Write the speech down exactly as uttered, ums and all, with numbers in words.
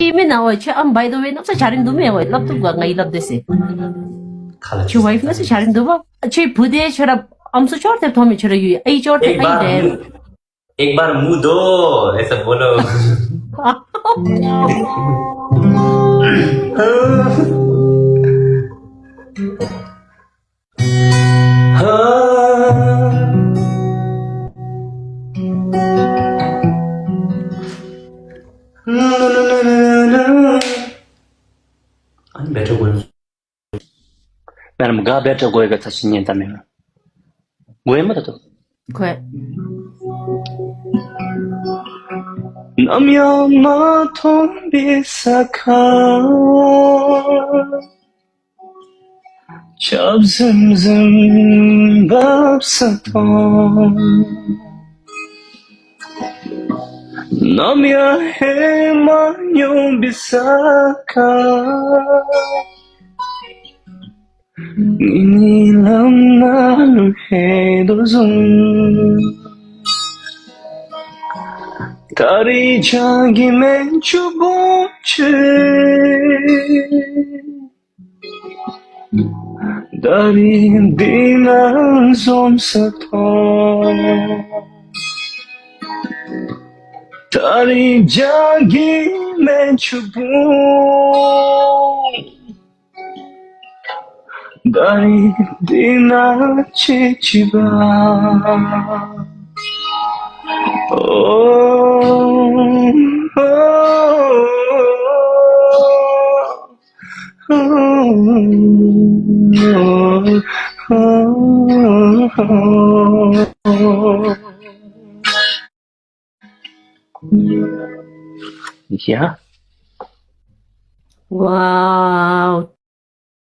ཨིན་མེན་ན། འོ་ཁྱོད་ཨམ་by the way གནམ་ས་འཆར་རིན་འདུག་མེན། འོ་སླབ་བཏུབ་ག། ང་ཡི་སླབ་དེས་ཟེར། ཁྱོད་ཝའིཕ་གནམ་ས་འཆར་རིན་འདུག་པ། ཁྱོད་བུ་དེ་ཁྱོད་ར་ཨམ་སྲུ་ཅོར་ཐེབས་ཐོབ་མེད། ཁྱོད་ར་ཡུལ་ཨའི་ཅོར་ཐེབས་ཨའི་རེད། एक बार मुंह दो, ऐसा बोलो। ཨ་ནི་བེ་ཏྲ་གོ་ཡོད། ང་རང་ག་བེ་ཏྲ་གོ་ཡོད་ག་ཚ་ཤི་ཉན་ད་མེད་ན། གོ་ཡོད་མ་ད་དོ། གོ་ཡོད། ནམ་ཡང་མ་མཐོང་པའི་ས་ཁར། ཆརཔ་ཟིམ་ཟིམ་འབབ་ས་མཐོང་། ནམ་ཡང་ཧེ་མ་མྱོང་པའི་ས་ཁར། ངེད་གཉིས་ལམ་ནང་ལུ་ལྷོད་དོ་བཟུམ། ད་རིས་བྱག་གི་སྨན་ཆུང་བུ་ཅིག། ད་རིས་འདི་ནང་འཛོམས་ས་མཐོང་། ད་རིས་བྱག་གི་སྨན་ཆུང་བུ། ད་རིས་འདི་ནང་ཅིག་ཅིག་པ། ཨོ། ཡ། Wow,